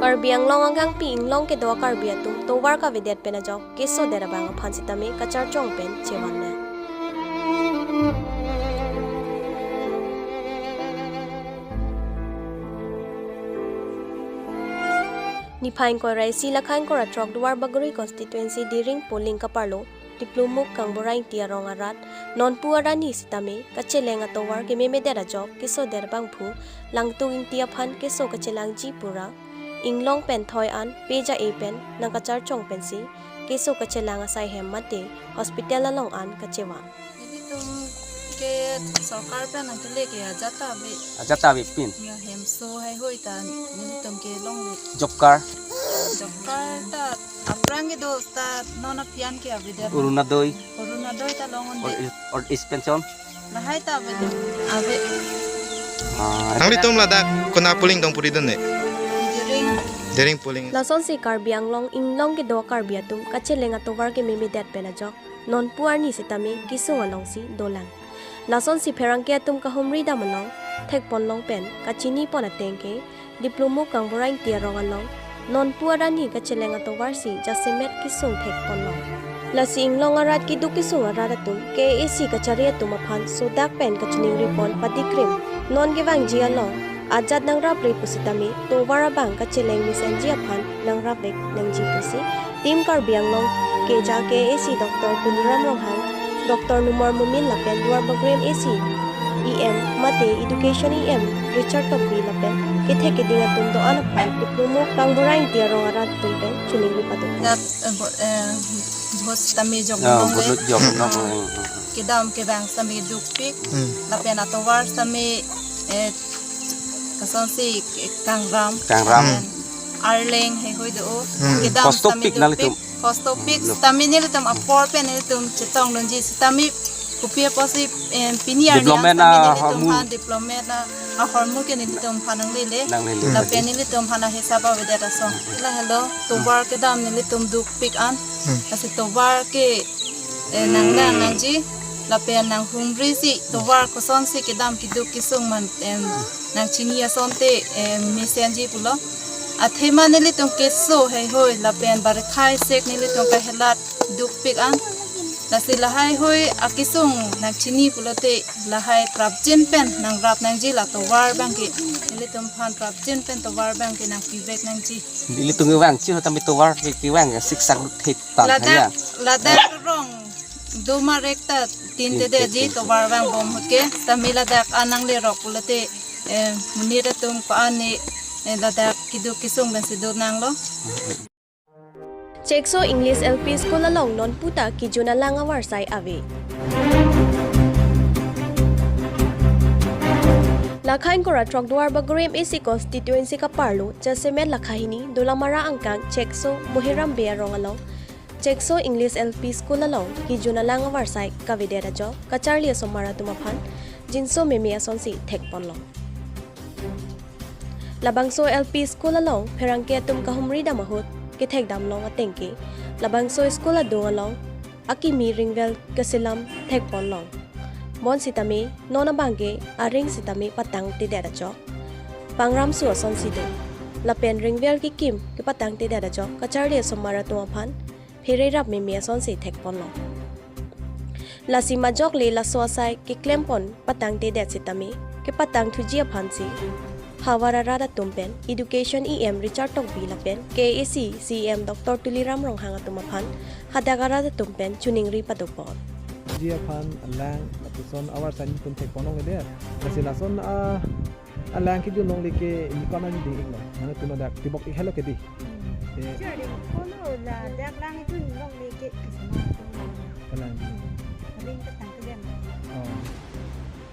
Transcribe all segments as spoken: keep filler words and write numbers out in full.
Karbi Anglong angkangpi inglong kedo Karbi atum tovar kavedet pen ajok keso det abang aphan sitame kacharchong pen chevan nang. Niphai ingkoi ra isi, lakha ingkoi ra throk Duarbagori constituency Diring polling kaparlo Diplomuk Kangbura Ingti arong arat nonpu arni sitame kacheleng atovar kememedet ajok keso det abangphu Langtuk Ingti aphan keso kachelangji pura inglong pen thoi an peja-e pen nangkacharchong pensi keso kachelang asai hem mate hospital along an kachevan. Nelitum ke sorkar pen nangkele ke ajat ta ave. Ajat ta avepin. Ya hemso heihui ta nelitum ke longle. Job card. Job card ta aphrang kedo ta non aphian ke avedet. Orunodoi. Orunodoi ta long-un-e. Old age, old age pension. Lahai ta avedet. Ave. Ah, nanglitum ladak kona polling dong puri dun ne? Diring. Diring polling. Lasonsi Karbi Anglong inglong kedo Karbi atum kacheleng atovar kememedet pen ajok nonpu arni sitame kesung alongsi dolang. Lasonsi pherangke atum kahumri dam along thekponlong pen kachinipon ateng ke Diplomuk Kangbura Ingti arong along nonpu arni kacheleng atovarsi jasemet kesung thekponlong. Lasi inglong arat keduk kesung arat atum K A A C kachari atum aphan sodak pen kachiningripon patikrim. Non kevangji along ajat nangrapre pusitame tovar abang kacheleng mesenji aphan nangrapvek nangji pusi Team Karbi Anglong keja K A A C Doctor Tuliram Ronghang, Doctor Numar Momin lapen Duarbagori M A C E M mate Education E M Richard Tokbi lapen kethek keding atum do-an aphan Diplomuk Kangbura Ingti arong arat atum pen chiningri pado. Ajat, eh, bo-, eh, vote sitame jok Ah, nong le. Vote jok nong. Hmm. Kedam kevang sitame dukpik. Hmm. Lapen atovar sitame, eh, kosonsi kangram. Kangram. Lapen arleng heihui do. Hmm. Kedam sitame dukpik. Kostopik nanglitum. Kostopik, hmm, sitame nelitum apor pen nelitum chetongdunji sitame kopi apotsi, em, pini arni development sitame nelitum ahormu. Aphan development ahormu ke nelitum aphan nanglele. Nanglele. Lapen nelitum aphan ahisap avedet ason. Lahelo, tovar kedam nelitum dukpik an. Hmm. Lasi tovar ke, eh, nanglang nangji. Lapen nanghumrisi tovar kosonsi kedam keduk kesung man, em, nangchini asonte, em, mesenji pulo. Athema nelitum keso heihui lapen barekhai sek nelitum kahelat dukpik an. Lasi lahai hui akesung nangchini pulote lahai prapjin pen nangrap nangji la tovar abangke. Nelitum aphan prapjin pen tovar abangke nangpivek nangji. Nelitum kevang chi ho tame tovar ke kevang ya siksak thek tan ladak, ya. Ladak rong doma rek ta tin tede ji tovar vang bom hoke. Tame ladak anang lerok pulote, eh, monit atum ko-an ne, eh, ladak keduk kesung pensi do nanglo. Chekso English L P School along nonpu ta kejun alang avarsai ave. Lakha ingkoi ra throk Duarbagori M A C constituency kaparlo jasemet lakha hini Dolamara angkang Chekso Mohiram Bey arong along Chekso English L P School along kejun alang avarsai kavedet ajok kacharli asomar atum aphan jinso meme asonsi thekponlong. Labangso L P school along pherangke atum kahumri dam ahut kethek damlong ateng ke labangso school adung along akimi ringvel keselam thekponlong. Bonsitame non abangke aring sitame patangtedet ajok pangramso asonsi do. Lapen ringvel kekim kepatangtedet ajok kacharli asomar atum aphan phererap meme asonsi thekponlong. Lasi majok le laso asai keklempon patangtedet sitame kepatangthuji aphansi havar arat atum pen Education E M Richard Tokbi lapen K A A C C E M Doctor Tuliram Ronghang atum aphan hadak arat atum pen chiningri padopon. Ji aphan alang lapuson avarsai nelitum thekponlongle. Lasi lason a alang kejun longle ke nelitum an ding-iklo. Nangtum dak tibok-ik helo ke dei. Te Churing kono ladak Langkijun longle ke kisama tu. Kalang. Ring ke tangtedet. Oh.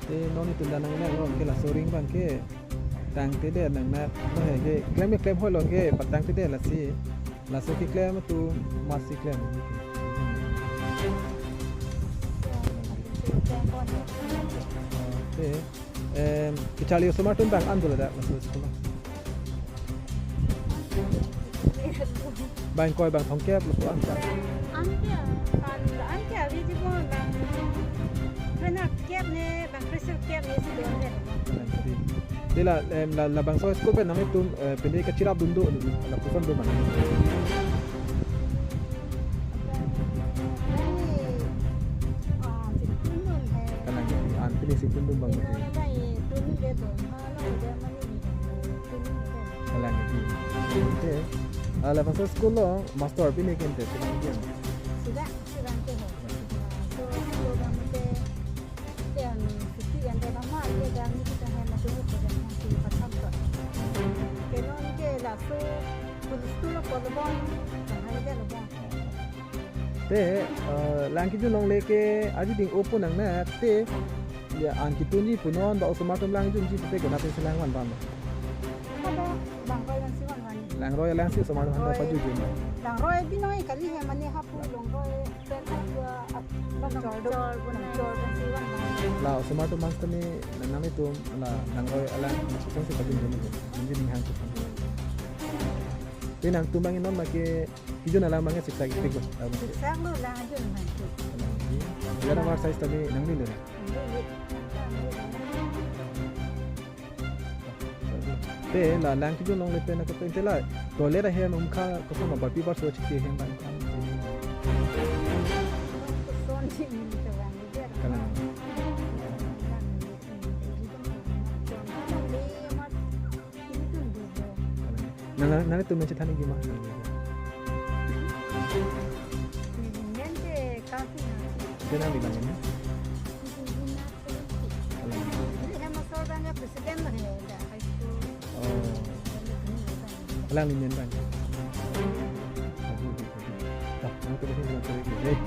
Te non itum dan nang lo ke laso ring abang ke tangtedet nangne. Lo he ke klem klem hoi lo ke patangtedet lasi. Laso keklem atum masi klem. Te, em, kacharli osomar atum bang an do ladak laso school? Bang ingkoi bang thomkep lo an ta? Anke, an, anke avi ji bo bang. Kena kep ne, bang kresirkep ne si do ne. Te la, em, la, labangso school pen nanglitum, eh, pini kachirap dun do, lapuson do ma? Kalang, an pini si tun dun bang. Kalang. Te, ah, labangso school along master pini kente, pini kente. Sudah, sudah ke ho. So, lo bang te, yang fifty yang dah lama, dia dah ni kita hai masuk ke dalam si pasal tu. Kena ke laso, khusus tu lo, kalau bang, dah hari dia lo bang. Te, eh, Langkijun longle ke aji ding opo nangne te, ya, an kitunji punon ba osomar atum Langkijunji pute kona te si lang van van. Kada bang koi lang si van van. Langroi lang si osomar atum han ta pajujun. Langroi binong kali he mane hapu Langroi pen hapu a Longchor do. Longchor do si van van. La osomar atum mas tani nanglitum la Langroi alang masuk si pajujun. Nangji ning hang tu. Te nangtum bang non make Kijun alang bang siksak tik lo. Siksak lo lang ajun bang. Alang di. Jana mar size tadi nangli le. Te la Langkijun longle pen ako pen te la. Toilet ahem umkha koso ma bapi bar so chike hem bang. Son si ni to bang. Kalang. Nang, nang, nangtum chethan ikji ma? Mente kasi na. Chethan ikji ma? Ini yang masuk bang ya president lah ya, ya, high school. Oh. Alang ni men bang. Aduh, aduh, aduh. Ah, nang tulis ini, nang tulis ini. Eh.